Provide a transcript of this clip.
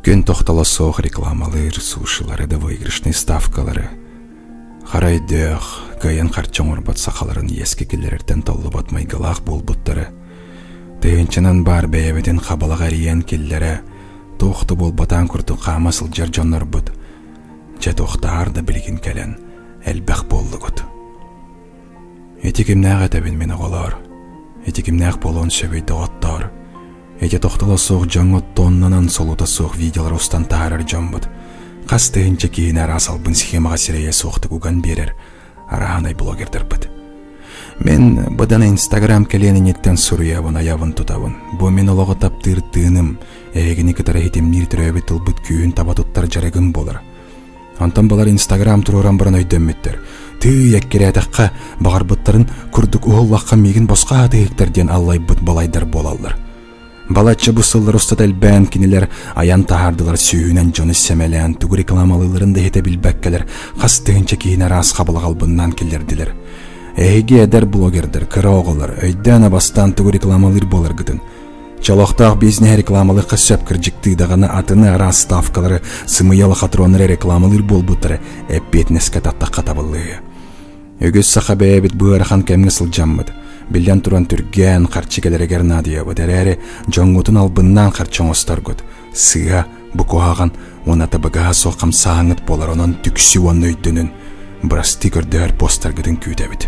Күн тохтоло суох рекламалыыр сушилары да выигрышнай ставкалары, хара өйдөөх, кыайан харчы оҥорбот сахаларын иэскэ киллэрэртэн толлубат майгылаах буолбуттары, тыһыынчанан баар бэйэбитин хабалаҕа эрийэн киллэрэ, туох да буолбатаан курдук хаама сылдьар дьоннорбут, дьэ туохтааҕар да билигин кэлэн элбэх буоллугут. Ити кимнээх этэбин мин оҕолоор, ити кимнээх буолуон сөбүй доҕоттоор, ити тохтоло суох дьоҥҥо тоннанан солуута суох видеолары устан таһаарар дьоммут, хас тыһыынча киһини араас албын схемаҕа сирэйэ суохтук уган биэрэр арааһынай блогердарбыт. Мин быдан Инстаграм кэлиэн инниттэн суруйабын, айабын, тутабын. Бу мин олоҕу таптыыр тыыным, эһигини кытары ситимниир төрөөбүт тылбыт күүһүн таба туттар дьарыгым буолар. Онтон балар Инстаграм туруоран баран өйдөммүттэр. Тыый, эккирээтэххэ, баҕарбыттарын курдук уһуллахха миигин босхо аатыһыктар диэн аллайбыт балайдар буолаллар. Балачча бу сыллар устата элбээн кинилэр айан таһаардылар сүүһүнэн дьону сэмэлээн тугу рекламалыылларын да иһитэ билбэккэлэр хас тыһыынча киһини араас хабылаҕалбыннаан киллэрдилэр. Эһиги эдэр блогердар, кыра оҕолор, өйдөөн абастаан тугу рекламалыыр буоларгытын Чолохтоох бизнеһи рекламалыахха сөп кырдьыктыы даҕаны атыны араас ставкалары, сымыйа лохотроннары рекламалыыр буолбуттара эппиэтинэскэ таттахха табыллыыһы. Үгүс саха бэйэбит бу ыарахан кэмҥэ сылдьаммыт, биллэн туран түргээн харчы кэлэригэр наадыйабыт эрээри, дьоҥҥутун албыннаан харчы оҥосторгут, сыыһа, бу куһаҕан уонна табыгаһа суох хамсааһыҥҥыт буолар онон түксү уонна өйдөнүн, бырастыы көрдөһөр постаргытын күүтэбит.